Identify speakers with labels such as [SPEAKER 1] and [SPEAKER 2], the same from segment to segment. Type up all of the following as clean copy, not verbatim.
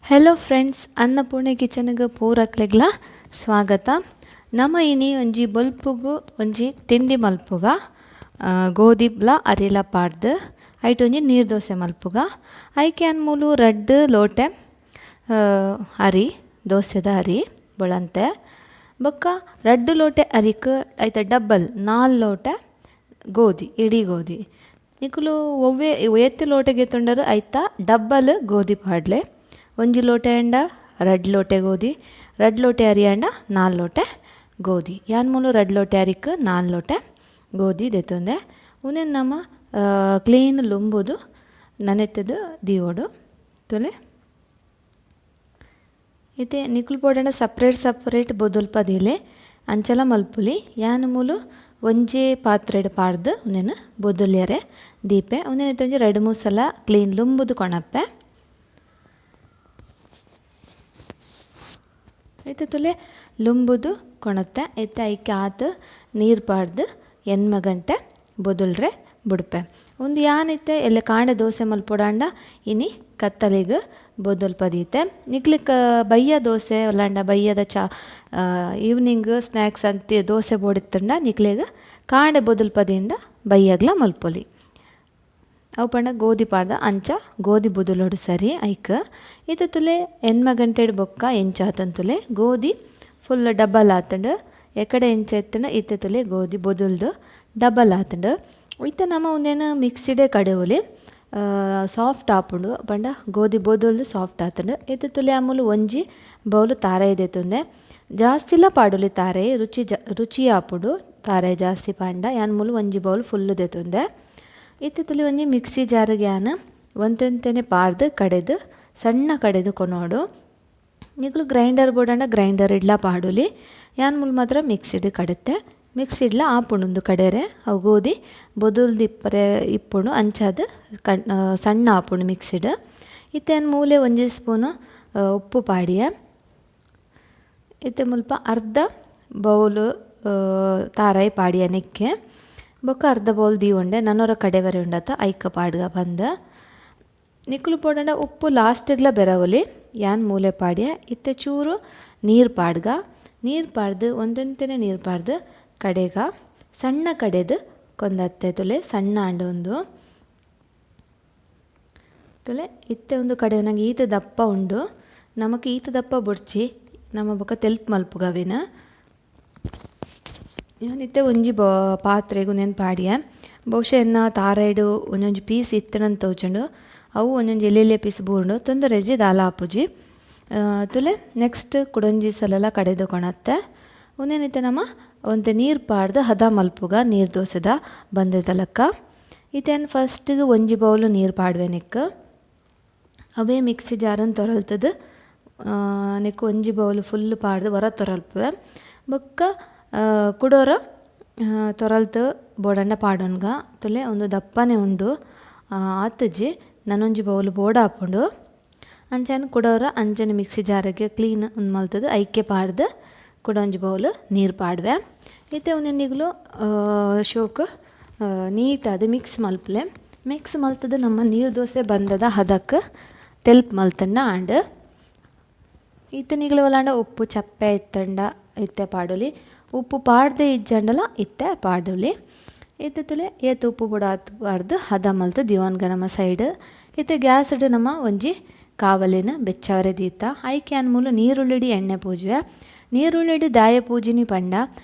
[SPEAKER 1] Hello friends, Annapurna ಕಿಚನ್ಗೆ ಪೂರಕ್ಲೆಗ್ಲ ಸ್ವಾಗತ. ನಮ ಇನಿ ಒಂಜಿ ಬೊಲ್ಪುಗು ಒಂಜಿ ತಿಂಡಿ ಮಲ್ಪುಗ, ಗೋಧಿಬ್ಲ ಅರಿಲ ಪಾಡ್ದು ಐಟ್ ಒಂಜಿ ನೀರು ದೋಸೆ ಮಲ್ಪುಗ. ಐಕೆ ಮೂಲು ರಡ್ಡ್ ಲೋಟೆ ಅರಿ, ದೋಸೆದ ಅರಿ ಬೊಳಂತೆ, ಬೊಕ್ಕ ರಡ್ಡ್ ಲೋಟೆ ಅರಿಕ್ ಐತ ಡಬ್ಬಲ್ 4 ಲೋಟೆ ಗೋಧಿ, ಇಡೀ ಗೋಧಿ. ನಿಕುಲು ಒವ್ವೆ ಏತ್ ಲೋಟೆ ಗೆತ್ತೊಂಡರು ಐತ ಡಬ್ಬಲ್ ಗೋಧಿ ಪಾಡ್ಲೆ. ಒಂಜಿ ಲೋಟೆ ಅಂಡ ರಡ್ಡ್ ಲೋಟೆ ಗೋಧಿ, ರಡ್ಡ್ ಲೋಟೆ ಅರಿ ಅಂಡ 4 ಲೋಟೆ ಗೋಧಿ. ಯಾನ್ ಮೂಲು ರಡ್ಡ್ ಲೋಟೆ ಅರಿಕ್ 4 ಲೋಟೆ ಗೋಧಿ ದೆತ್ತೊಂದೆ. ಉಂದೆನ್ ನಮ ಕ್ಲೀನ್ ಲುಂಬುದು ನನೆತ್ತದು ದೀವೊಡು ತುಲೆ. ಇತ್ತೆ ನಿಕುಲು ಬೋಡಂಡ ಸಪ್ರೇಟ್ ಸಪ್ರೇಟ್ ಬೊದೊಲ್ಪ ದೀಲೆ, ಅಂಚಲ ಮಲ್ಪುಲಿ. ಯಾನ್ ಮೂಲು ಒಂಜೇ ಪಾತ್ರೆಡ್ ಪಾಡ್ದು ಉಂದೆನ್ ಬೊದೊಲ್ಯರೆ ದೀಪೆ. ಉಂದೆನ್ ಇತ್ತೆ ಒಂಜಿ 2-3 ಸಲ ಕ್ಲೀನ್ ಲುಂಬುದು ಕೊಣಪ್ಪೆ. ಇತ್ತೆ ತುಲೆ ಲುಂಬುದು ಕೊಣತ್ತೆ. ಇತ್ತೆ ಐಕೆ ಆತ್ ನೀರು ಪಾಡ್ದು 8 ಗಂಟೆ ಬೊದೊಲ್ರೆ ಬುಡ್ಪೆ. ಉಂದು ಯಾನ್ ಇತ್ತೆ ಎಲ್ಲೆ ಕಾಂಡೆ ದೋಸೆ ಮಲ್ಪೊಡಾಂಡ ಇನಿ ಕತ್ತಲೆಗ್ ಬೊದೊಲ್ಪ ದೀತೆ. ನಿಕ್ಲೆಗ್ ಬಯ್ಯ ದೋಸೆ ಅಲ್ಲಾಂಡ ಬಯ್ಯದ ಚಾ ಈವ್ನಿಂಗ್ ಸ್ನ್ಯಾಕ್ಸ್ ಅಂತೆ ದೋಸೆ ಬೋಡಿತ್ತಂಡ ನಿಕ್ಲೆಗ್ ಕಾಂಡೆ ಬೊದೊಲ್ಪ ದೀಂಡ ಬಯ್ಯಗ್ಲ ಮಲ್ಪೊಲಿ. ಅವು ಪಂಡ ಗೋಧಿ ಪಾಡ್ದ ಅಂಚ ಗೋಧಿ ಬೊದೊಲೊಡು ಸರಿ ಐಕ್. ಇತ್ತೆ ತುಲೆ 8 ಗಂಟೆಡ್ ಬೊಕ್ಕ ಎಂಚ ಆತಂತುಲೆ ಗೋಧಿ ಫುಲ್ ಡಬಲ್ ಆತುಂಡು. ಎಕಡೆ ಎಂಚ ಇತ್ತುಂಡ ಇತ್ತೆ ತುಲೆ ಗೋಧಿ ಬೊದೊಲ್ದು ಡಬಲ್ ಆತುಂಡು. ಇತ್ತೆ ನಮ ಉಂದೆನ್ ಮಿಕ್ಸಿಡೇ ಕಡೆವೊಲಿ, ಸಾಫ್ಟ್ ಆಪುಂಡು. ಪಂಡ ಗೋಧಿ ಬೊದೊಲ್ದು ಸಾಫ್ಟ್ ಆತುಂಡು. ಇತ್ತೆ ತುಲೆ ಆಮೂಲು ಒಂಜಿ ಬೌಲು ತಾರಾಯಿ ದೆತ್ತೊಂದೆ. ಜಾಸ್ತಿಲ ಪಾಡೊಲಿ ತಾರಾಯಿ, ರುಚಿ ಆಪುಂಡು ತಾರಾಯಿ ಜಾಸ್ತಿ ಪಾಂಡ. ಯಾನ್ ಮೂಲು ಒಂಜಿ ಬೌಲ್ ಫುಲ್ಲು ದೆತ್ತೊಂದೆ. ಇತ್ತೆ ತುಲೆ ಒಂಜಿ ಮಿಕ್ಸಿ ಜಾರಿಗೆ ಯಾನ್ ಒಂತೆಂತೆನೆ ಪಾಡ್ದು ಕಡೆದು ಸಣ್ಣ ಕಡೆದು ಕೊನೊಡು. ನಿಕುಲು ಗ್ರೈಂಡರ್ ಬೋಡಂಡ ಗ್ರೈಂಡರ್ ಇಡ್ಲ ಪಾಡೊಲಿ. ಯಾನ್ ಮೂಲು ಮಾತ್ರ ಮಿಕ್ಸಿಡ್ ಕಡೆತೆ. ಮಿಕ್ಸಿಡ್ಲ ಆಪುಂಡು ಉಂದು ಕಡೆರೆ. ಅವು ಗೋಧಿ ಬೊದೊಲ್ದು ಇಪ್ಪರೆ ಇಪ್ಪುಂಡು ಅಂಚಾದ್ ಸಣ್ಣ ಆಪುಂಡು ಮಿಕ್ಸಿಡ್. ಇತ್ತೆ ಯಾನ್ ಮೂಲೆ ಒಂಜಿ ಸ್ಪೂನು ಉಪ್ಪು ಪಾಡಿಯೆ. ಇತ್ತೆ ಮುಲ್ಪ ಅರ್ಧ ಬೌಲು ತಾರಾಯಿ ಪಾಡಿಯ ನೆಕ್ಕೆ. ಬೊಕ್ಕ ಅರ್ಧ ಬೌಲ್ ದೀವೊಂಡೆ ನನೊರ ಕಡೆವರೆ ಉಂಡತ ಐಕ ಪಾಡ್ಗ ಬಂದ. ನಿಕುಲು ಪೋಡಂಡ ಉಪ್ಪು ಲಾಸ್ಟಿಗ್ಲ ಬೆರವೊಲಿ. ಯಾನ್ ಮೂಲೆ ಪಾಡಿಯ. ಇತ್ತೆ ಚೂರು ನೀರು ಪಾಡ್ಗ. ನೀರು ಪಾಡ್ದು ಒಂದೊಂತೆನೆ ನೀರು ಪಾಡ್ದು ಕಡೆಗ ಸಣ್ಣ ಕಡೆದು ಕೊಂದತ್ತೆ ತುಲೆ ಸಣ್ಣ ಆಂಡ ಉಂದು ತುಲೆ. ಇತ್ತೆ ಒಂದು ಕಡೆ ನಂಗೆ ಈತ ದಪ್ಪ ಉಂಡು, ನಮಕ್ ಈತ ದಪ್ಪ ಬೊಡ್ಚಿ ನಮ ಬೊಕ್ಕ ತೆಲ್ಪು ಮಲ್ಪುಗವಿನ. ಯಾನ್ ಇತ್ತೆ ಒಂಜಿ ಪಾತ್ರೆಗ್ ಉಂದೆನ್ ಪಾಡಿಯೆ. ಬಹುಶಃ ಎನ್ನ ತಾರಾಯ್ಡ್ ಒಂಜೊಂಜಿ ಪೀಸ್ ಇತ್ತುಂಡಂದ್ ತೋಜುಂಡು. ಅವು ಒಂಜೊಂಜಿ ಎಲ್ಯ ಪೀಸ್ ಬೂರುಂಡು, ತೊಂದರೆ ಇಜ್ಜಿ ದಾಲ ಆಪುಜಿ. ತುಲೆ ನೆಕ್ಸ್ಟ್ ಕುಡೊಂಜಿ ಸಲಲ ಕಡೆದು ಕೊಣತ್ತೆ. ಉಂದೆನ್ ಇತ್ತೆ ನಮ ಒಂತೆ ನೀರು ಪಾಡ್ದು ಹದ ಮಲ್ಪುಗ ನೀರು ದೋಸೆದ ಬಂದೆದ ಲೆಕ್ಕ. ಇತ್ತೆ ಯಾನ್ ಫಸ್ಟಿಗ್ ಒಂಜಿ ಬೌಲು ನೀರು ಪಾಡುವೆ ನೆಕ್ಕ್. ಅವೇ ಮಿಕ್ಸಿ ಜಾರನ್ ತೊರಲ್ತದು ನೆಕ್ಕ್ ಒಂಜಿ ಬೌಲು ಫುಲ್ ಪಾಡ್ದು ಒರ ತೊರಲ್ಪುವೆ. ಬೊಕ್ಕ ಕುಡೊರ ತೊರಲ್ತು ಬೋಡಂಡ ಪಾಡೊನ್ಗ. ತುಲೆ ಉಂದು ದಪ್ಪನೆ ಉಂಡು, ಆತುಜಿ ನನೊಂಜಿ ಬೌಲು ಬೋಡಾಪುಂಡು. ಅಂಚನೆ ಕುಡೊರ ಅಂಚನೆ ಮಿಕ್ಸಿ ಜಾರಿಗೆ ಕ್ಲೀನ್ ಉಂದು ಮಲ್ತುದು ಐಕೆ ಪಾಡ್ದು ಕುಡೊಂಜಿ ಬೌಲು ನೀರು ಪಾಡುವೆ. ಇತ್ತೆ ಉಂದೆನ್ ನಿಕುಲು ಶೋಕು ನೀಟಾದ್ ಮಿಕ್ಸ್ ಮಲ್ಪುಲೆ. ಮಿಕ್ಸ್ ಮಲ್ತುದು ನಮ್ಮ ನೀರು ದೋಸೆ ಬಂದದ ಹದಕ್ ತೆಲ್ಪು ಮಲ್ತುಂಡ ಆಂಡ್. ಇತ್ತೆ ನಿಕುಲು ಓಲಾಂಡ ಉಪ್ಪು ಚಪ್ಪೆ ಇತ್ತುಂಡ ಇತ್ತೆ ಪಾಡೊಲಿ, ಉಪ್ಪು ಪಾಡ್ದೆ ಇಜ್ಜಂಡಲ ಇತ್ತೆ ಪಾಡೊಲಿ. ಇತ್ತೆ ತುಲೆ ಏತ್ ಉಪ್ಪು ಬೋಡಾತ್ ಪಾಡ್ದು ಹದ ಮಲ್ತು ದೀವೊನ್ಗ ನಮ್ಮ ಸೈಡ್. ಇತ್ತೆ ಗ್ಯಾಸ್ಡ್ ನಮ ಒಂಜಿ ಕಾವಲಿನ ಬೆಚ್ಚಾವರೆ ದೀತ. ಐಕ್ ಯಾನ್ ಮೂಲು ನೀರುಳ್ಳಿಡ್ ಎಣ್ಣೆ ಪೂಜುವೆ. ನೀರುಳ್ಳಿಡ್ ದಾಯೆ ಪೂಜಿನಿ ಪಂಡ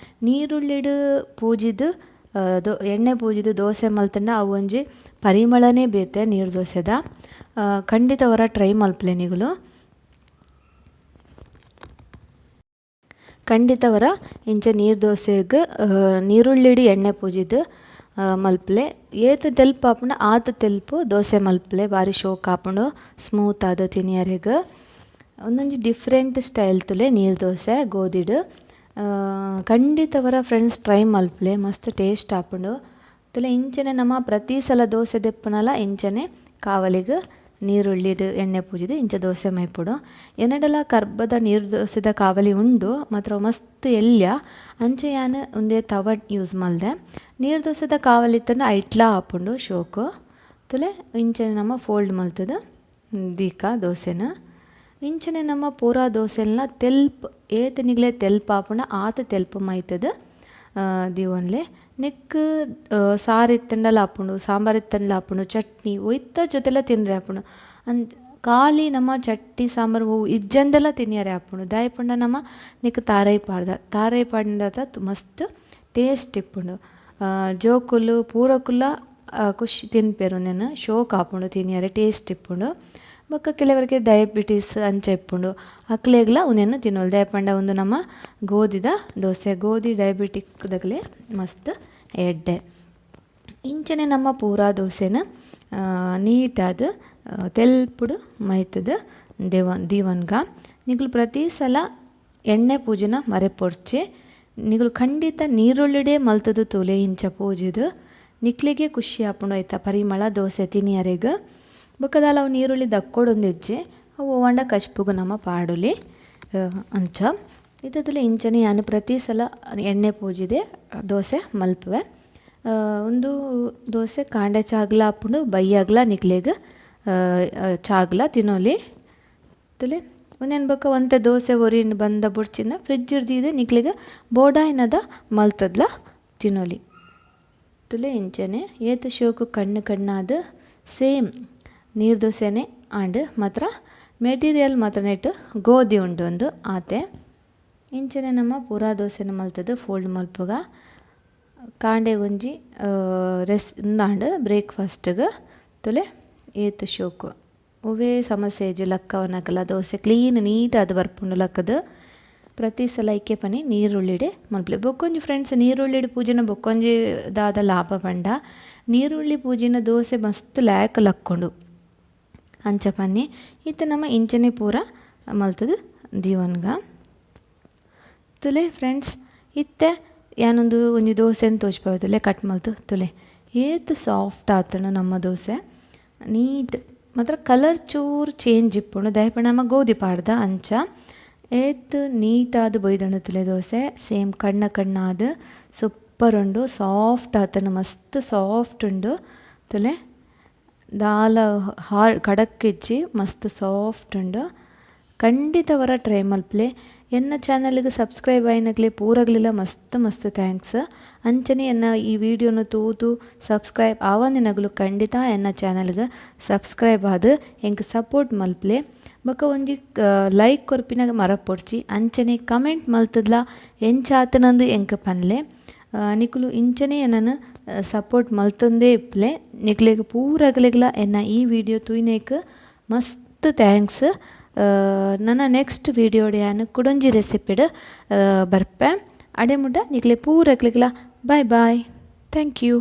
[SPEAKER 1] ನೀರುಳ್ಳಿಡ್ ಪೂಜಿದ್ ಎಣ್ಣೆ ಪೂಜಿದ್ ದೋಸೆ ಮಲ್ತುಂಡ ಅವು ಒಂಜಿ ಪರಿಮಳನೇ ಬೇತೆ ನೀರು ದೋಸೆದ. ಖಂಡಿತ ಒರ ಟ್ರೈ ಮಲ್ಪುಲೆ ನಿಕುಲು. ಖಂಡಿತ ಒರ ಇಂಚ ನೀರು ದೋಸೆಗ್ ನೀರುಳ್ಳಿಡ್ ಎಣ್ಣೆ ಪೂಜಿದ್ ಮಲ್ಪುಲೆ. ಏತ್ ತೆಲ್ಪು ಆಪುಂಡ ಆತ್ ತೆಲ್ಪು ದೋಸೆ ಮಲ್ಪುಲೆ, ಬಾರಿ ಶೋಕ್ ಆಪುಂಡು ಸ್ಮೂತ್ ಆದ್ ತಿನಿಯರೆಗ್. ಒಂದೊಂಜಿ ಡಿಫ್ರೆಂಟ್ ಸ್ಟೈಲ್ ತುಲೆ ನೀರು ದೋಸೆ ಗೋಧಿಡ್. ಖಂಡಿತ ಒರ ಫ್ರೆಂಡ್ಸ್ ಟ್ರೈ ಮಲ್ಪುಲೆ, ಮಸ್ತ್ ಟೇಸ್ಟ್ ಆಪುಂಡು. ತುಲೆ ಇಂಚನೆ ನಮ ಪ್ರತಿ ಸಲ ದೋಸೆ ದೆಪ್ಪುನಲ ಇಂಚನೆ ಕಾವಲಿಗ್ ನೀರುಳ್ಳಿಡ್ ಎಣ್ಣೆ ಪೂಜಿದ್ ಇಂಚ ದೋಸೆ ಮೈಪೊಡು. ಎನ್ನಡಲ ಕರ್ಬದ ನೀರು ದೋಸೆದ ಕಾವಲಿ ಉಂಡು ಮಾತ್ರ ಮಸ್ತ್ ಎಲ್ಯ, ಅಂಚ ಯಾನ್ ಉಂದೇ ತವ ಯೂಸ್ ಮಲ್ದೆ. ನೀರು ದೋಸೆದ ಕಾವಲಿ ಇತ್ತುಂಡ ಐಟ್ಲ ಆಪುಂಡು ಶೋಕು. ತುಲೆ ಇಂಚನೆ ನಮ ಫೋಲ್ಡ್ ಮಲ್ತುದು ದೀಕ ದೋಸೆನ್. ಇಂಚನೆ ನಮ್ಮ ಪೂರಾ ದೋಸೆಲ್ನ ತೆಲ್ಪ್ ಏತ್ ನಿಗ್ಲೆ ತೆಲ್ಪಾಪುಂಡ ಆತ್ ತೆಲ್ಪು ಮೈತದು ದೀವೊನ್ಲೆ. ನೆಕ್ಕ್ ಸಾರು ಇತ್ತಂಡಲ ಆಪುಂಡು, ಸಾಂಬಾರ್ ಇತ್ತಂಡಲ ಆಪುಂಡು, ಚಟ್ನಿ ಒಯ್ತ ಜೊತೆಲ ತಿನ್ರೆ ಆಪುಂಡು. ಅಂಚ ಖಾಲಿ ನಮ್ಮ ಚಟ್ನಿ ಸಾಂಬಾರು ಒವು ಇಜ್ಜಂದೆಲ ತಿನಿಯರೆ ಆಪುಂಡು. ದಾಯೆ ಪಂಡ ನಮ್ಮ ನೆಕ್ಕ್ ತಾರೈ ಪಾಡ್ದ, ತಾರೈ ಪಾಡ್ಂಡ ಮಸ್ತ್ ಟೇಸ್ಟ್ ಇಪ್ಪುಂಡು. ಜೋಕುಲು ಪೂರಕುಲ ಖುಷಿ ತಿನ್ಪೆರ್ ಉಂದೆನ್, ಶೋಕ್ ಆಪುಂಡು ತಿನಿಯರೆ, ಟೇಸ್ಟ್ ಇಪ್ಪುಂಡು. ಬೊಕ್ಕ ಕೆಲವರಿಗೆ ಡಯಾಬಿಟೀಸ್ ಅಂಚ ಇಪ್ಪುಂಡು, ಅಕ್ಲೆಗ್ಲ ಉಂದೆನ್ ತಿನ್ನೊಲಿ. ದಾಯೆ ಪಂಡ ಉಂದು ನಮ್ಮ ಗೋಧಿದ ದೋಸೆ, ಗೋಧಿ ಡಯಾಬಿಟಿಕ್ ದಗಲೆ ಮಸ್ತ್ ಎಡ್ಡೆ. ಇಂಚನೆ ನಮ್ಮ ಪೂರಾ ದೋಸೆನ ನೀಟಾದ್ ತೆಲ್ಪುಡು ಮೈತುದು ದೀವೊನ್ಗ. ನಿಕುಲು ಪ್ರತಿ ಸಲ ಎಣ್ಣೆ ಪೂಜುನ ಮರೆಪೊಡ್ಚಿ. ನಿಕುಲು ಖಂಡಿತ ನೀರುಳ್ಳಿಡೇ ಮಲ್ತುದು ತೂಲೆ ಇಂಚ ಪೂಜಿದು ನಿಕ್ಲೆಗೆ ಖುಷಿ ಆಪುಂಡು ಐತ ಪರಿಮಳ ದೋಸೆ ತಿನಿಯರೆಗ್. ಬೊಕ್ಕ ದಾಲ ಅವು ನೀರುಳ್ಳಿ ದಕ್ಕೊಡೊಂದಿಜ್ಜಿ, ಅವು ಒವ್ವಾಂಡ ಕಚ್ಪುಗು ನಮ ಪಾಡೊಲಿ ಅಂಚ. ಇತ್ತುಲೆ ಇಂಚನೆ ಯಾನ್ ಪ್ರತಿ ಸಲ ಎಣ್ಣೆ ಪೂಜಿದೆ ದೋಸೆ ಮಲ್ಪುವೆ. ಉಂದು ದೋಸೆ ಕಾಂಡೆ ಚಾಗ್ಲ ಆಪುಂಡು, ಬಯ್ಯಗ್ಲ ನಿಕ್ಲೆಗ್ ಚಾಗ್ಲ ತಿನೊಲಿ. ತುಲೆ ಉಂದೆನ್ ಬೊಕ್ಕ ಒಂತೆ ದೋಸೆ ಒರಿನ್ ಬಂದ ಬೊಡ್ಚಿಂದ ಫ್ರಿಡ್ಜ್ ದೀದ್ ನಿಕ್ಲೆಗ್ ಬೋಡಾಯಿನದ ಮಲ್ತದ್ಲ ತಿನೊಲಿ. ತುಲೆ ಇಂಚನೆ ಏತ್ ಶೋಕು ಕಣ್ಣು ಕಣ್ಣಾದ್ ಸೇಮ್ ನೀರು ದೋಸೆನೆ ಆಂಡ್, ಮಾತ್ರ ಮೆಟೀರಿಯಲ್ ಮಾತ್ರ ನೆಟ್ ಗೋಧಿ ಉಂಡು ಒಂದು ಆತೆ. ಇಂಚನೆ ನಮ್ಮ ಪೂರಾ ದೋಸೆನ ಮಲ್ತದು ಫೋಲ್ಡ್ ಮಲ್ಪುಗ. ಕಾಂಡೆ ಒಂಜಿ ಉಂದಾಂಡ್ ಬ್ರೇಕ್ಫಾಸ್ಟ್ಗ್. ತುಲೆ ಏತ್ ಶೋಕು ಒವ್ವೇ ಸಮಸ್ಯೆ ಇಜ್ಜಿ ಲಕ್ಕವನಕಲ ದೋಸೆ ಕ್ಲೀನ್ ನೀಟಾದ್ ಬರ್ಪುಂಡು ಲಕ್ಕದು. ಪ್ರತಿ ಸಲ ಐಕೆ ಪನಿ ನೀರುಳ್ಳಿಡೆ ಮಲ್ಪುಲೆ. ಬೊಕ್ಕೊಂಜಿ ಫ್ರೆಂಡ್ಸ್ ನೀರುಳ್ಳಿಡ್ ಪೂಜಿನ ಬೊಕ್ಕೊಂಜಿ ದಾದ ಲಾಭ ಪಂಡ ನೀರುಳ್ಳಿ ಪೂಜಿನ ದೋಸೆ ಮಸ್ತ್ ಲ್ಯಾಕ್ ಲಕ್ಕೊಂಡು ಅಂಚ ಪನ್ನಿ. ಇತ್ತೆ ನಮ್ಮ ಇಂಚನೆ ಪೂರ ಮಲ್ತದು ದೀವೊನ್ಗ. ತುಲೆ ಫ್ರೆಂಡ್ಸ್ ಇತ್ತೆ ಯಾನೊಂದು ಒಂಜಿ ದೋಸೆನ್ ತೋಜ್ಪಾವೆ ತುಲೆ ಕಟ್ ಮಲ್ತು ತುಲೆ ಏತ್ ಸಾಫ್ಟ್ ಆತುಂಡು ನಮ್ಮ ದೋಸೆ ನೀಟ್. ಮಾತ್ರ ಕಲರ್ ಚೂರು ಚೇಂಜ್ ಇಪ್ಪುಂಡು ದಾಯೆ ಪಂಡ ನಮ ಗೋಧಿ ಪಾಡ್ದ ಅಂಚ. ಏತ್ ನೀಟಾದ್ ಬೈದುಂಡು ತುಲೆ ದೋಸೆ, ಸೇಮ್ ಕಣ್ಣ ಕಣ್ಣಾದ್ ಸೂಪರ್ ಉಂಡು, ಸಾಫ್ಟ್ ಆತುಂಡು, ಮಸ್ತ್ ಸಾಫ್ಟ್ ಉಂಡು. ತುಲೆ ದಾಲ ಹಾರ್ಡ್ ಕಡಕ್ ಇಜ್ಜಿ, ಮಸ್ತ್ ಸಾಫ್ಟ್ ಉಂಡು. ಖಂಡಿತ ವರ ಟ್ರೈ ಮಲ್ಪುಲೆ. ಎನ್ನ ಚಾನಲ್ಗೆ ಸಬ್ಸ್ಕ್ರೈಬ್ ಆಯಿನಕ್ಲೆ ಪೂರಗ್ಲೆಲ ಮಸ್ತ್ ಮಸ್ತ್ thanks. ಅಂಚನೆ ಎನ್ನ ಈ ವಿಡಿಯೋನು ತೂದು ಸಬ್ಸ್ಕ್ರೈಬ್ ಆವಂದಿನಗಲು ಖಂಡಿತ ಎನ್ನ ಚಾನಲ್ಗೆ ಸಬ್ಸ್ಕ್ರೈಬ್ ಆದ್ ಎಂಕ್ ಸಪೋರ್ಟ್ ಮಲ್ಪುಲೆ. ಬೊಕ್ಕ ಒಂಜಿ ಲೈಕ್ ಕೊರ್ಪಿನಾಗ ಮರಪೊಡ್ಚಿ. ಅಂಚನೆ ಕಮೆಂಟ್ ಮಲ್ತದ್ಲ ಎಂಚಾತನಂದು ಎಂಕ್ ಪನ್ಲೆ. ನಿಕುಲು ಇಂಚನೆ ಎನ್ನನ್ ಸಪೋರ್ಟ್ ಮಲ್ತೊಂದೇ ಇಪ್ಪುಲೆ. ನಿಕ್ಲೆಗ್ ಪೂರಗ್ಲೆಗ್ಲ ಎನ್ನ ಈ ವಿಡಿಯೋ ತೂಯಿನೇಕ್ ಮಸ್ತ್ thanks. ನನ್ನ ನೆಕ್ಸ್ಟ್ ವಿಡಿಯೋಡ್ ಯಾನ್ ಕುಡೊಂಜಿ ರೆಸಿಪಿಡ್ ಬರ್ಪೆ. ಅಡೆ ಮುಟ ನಿಕ್ಲೆ ಪೂರಗ್ಲೆಗ್ಲ ಬಾಯ್ bye, thank you.